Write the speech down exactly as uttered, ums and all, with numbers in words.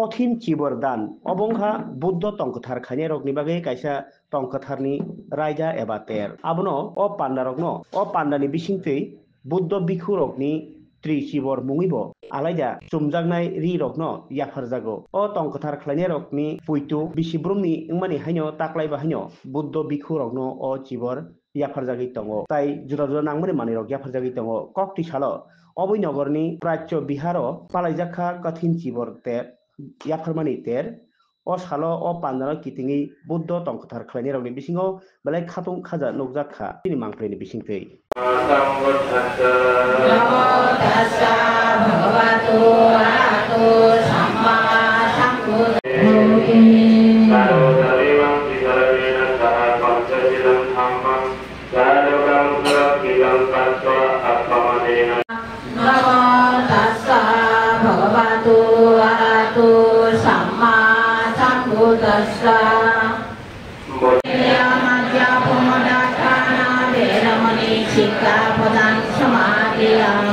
Kothin chibor dan, obo wngkha Buddho tongkwthar khlainairokni bagwi kaisa tongkwtharni raida eba ter. Abono o pandarokno, o pandani bisingtwi Buddho bhikkhu rokni tri chibor mungwibo alaida chumjaknai ri rokno yapharjago. O tong kwthar khlainai rokni puitu bisi brumni wngmani haino taklaiba haino Buddho bhikkhu rokno o chibor yapharjagwi tongo. Tai juda juda nangmani manwi rok yapharjagwi tongo. Kok twi salo Oboi nogorni Prachya Biharo palaijak kha kathin chibor ter yapharmani ter. O salo o pandano kitingwi Buddho tong kwthar khlainairokni bisingo belai khatung khaja nukjak kha chini mangphaini bisingtwi. Namo tassa bhagavato arahato sammāsambuddhassa. Namo tassa bhagavato arahato sammāsambuddhassa. Vediramajjapamadaṭṭhānā veramaṇī sikkhāpadaṃ samādiyāmi.